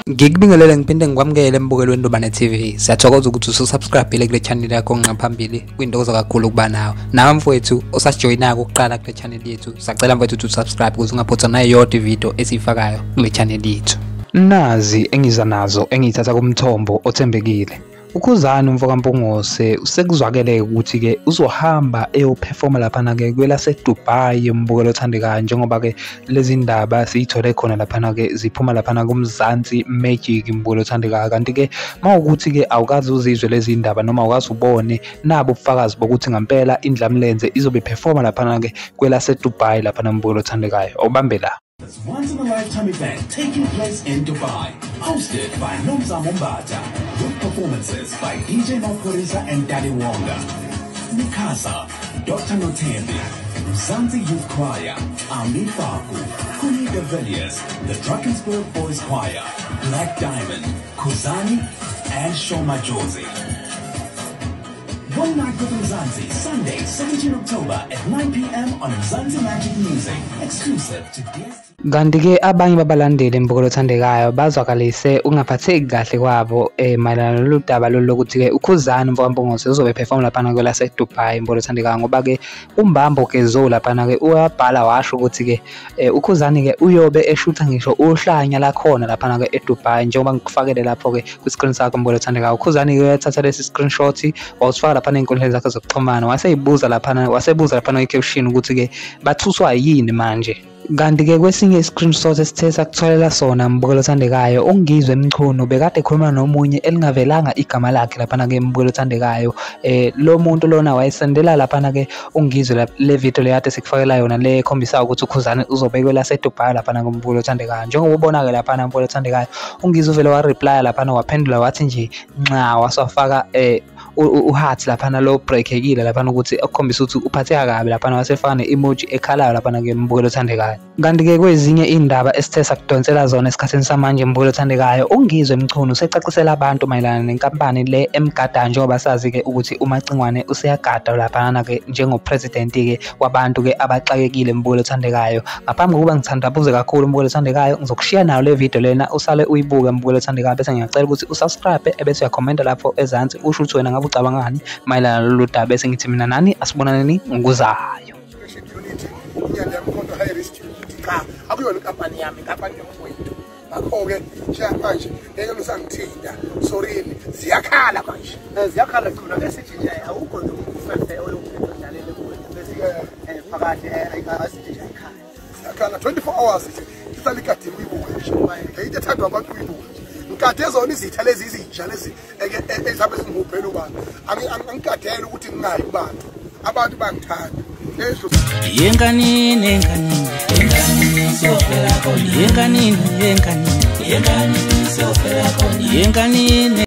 Ngikubingelele ngiphinde ngikwamukele embukelweni Ndubane TV. Siyathokoza ukuthi ususubscribe kule channel yakho ngaphambili. Kuyintokozo kakhulu ukuba nawe. Nawe mfowethu osasijoyina ukuqala kule channel yethu. Sacela mfowethu ukuthi usubscribe ukuze ungaphothwa nayodwa ivideo esiyifakayo kule channel yethu. Nazi engiza nazo engiyithatha kumthombo othembekile. uKhuzani umfoka Mpungose sekuzwakele ukuthi ke uzohamba eyoperforma laphana ke kwelase Dubai umbukelo othandekayo, njengoba ke lezi ndaba siyithole khona laphana ke ziphuma laphana kuMzansi Magic umbukelo othandekayo. Kanti ke mawukuthi ke awukazi uzizwe lezi ndaba noma awukazi ubone nabo ubufakazi bokuthi ngempela Indlamlenze izobe performa laphana ke kwelase Dubai laphana umbukelo othandekayo, awubambe la. This once-in-a-lifetime event taking place in Dubai, hosted by Nomzamo Mbatha, with performances by DJ Maphorisa and Daddy Wonga, Mikasa, Dr. Nothembi, Mzansi Youth Choir, Ami Faku, Kuni De Villiers, the Drakensberg Boys Choir, Black Diamond, Khuzani, and Shoma Jozi. One Night with Mzansi, Sunday, 17 October at 9 p.m. on Mzansi Magic Music, exclusive to DStv. Kanti ke abanye babalandeli embukelo othandekayo bazwakalise ukungaphatheki kahle kwabo mayelana nalolu daba lolu lokuthi ke uKhuzani umfoka Mpungose uzobe perform laphana kwelase Dubai embukelo othandekayo, ngoba ke uMbambo Gezo laphana ke uyabhala washo ukuthi ke uKhuzani ke uyobe eshutha ngisho uhlanya lakhona laphana ke eDubai, njengoba ngikufakele lapho ke kwi-screen sakho embukelo othandekayo. uKhuzani ke uyathatha lesi screenshot wawusifaka laphana ey'nkundleni zakhe zokuxhumana, waseyibuza laphana wasebuza laphana kwi-caption ukuthi ke bathuswa yini manje. Kanti ke kwesinye screenshot esithe sakutholela sona mbukelo othandekayo, uNgizwe Mchunu bekade ekhuluma nomunye elingavelanga igama lakhe laphana ke mbukelo othandekayo. Lo muntu lona wayesendela laphana ke uNgizwe le video le kade sikufakela yona le ekhombisa ukuthi uKhuzani uzobekwe laseDubai laphana kumbukelo othandekayo. Njengoba ubona ke laphana mbukelo othandekayo, uNgizwe uvele wa reply laphana waphendula wathi nje nxa wasafaka uheart laphana lo breakekile laphana ukuthi okukhombisa ukuthi uphatheka kabi laphana, wasefaka ne-emoji ekhalayo laphana ke mbukelo othandekayo. Kanti ke kwezinye indaba esithe sakudonsela zona esikhathini samanje mbukelo othandekayo, uNgizwe Mchunu usecacisela abantu mayelana nenkampani le emgadayo, njengoba sazi ke ukuthi uMacingwane useyagada laphana ke njengopresident ke wabantu ke abaxakekile mbukelo othandekayo. Ngaphambi kokuba ngithandabuze kakhulu mbukelo othandekayo, ngizokushiya nayo le video lena usale uyibuke mbukelo othandekayo, bese ngiyacela ukuthi usubscribe ebese uyakhomenta lapho ezansi usho ukuthi wena ngabe ucabangani mayelana nalolu daba, bese ngithi mina nani asibonaneni ngokuzayo. Cha, akuyona inkampani yami, inkampani yomfowethu. Ngakho-ke njengamanje ngeke lusangithinta. Sorini, ziyakhala manje. Ziyakhala khona ke sithi nje awukho nje umfefe oyophetha udlalele kuwena bese phakathi asithi nje ayikhala. Ziyakhala 24 hours nje. Isale igadini uyibuke nje. Ngeyinto ethandwa abantu uyibuke nje. Ngikade zona izitha lezi izinja lezi ezihambe zingihubhela ubani. Angigadele ukuthi ngingayi kubantu. Abantu bangithanda. Yenkanini yenkanini yenkanini siyofela khona, yenkanini yenkanini yenkanini siyofela khona, yenkanini.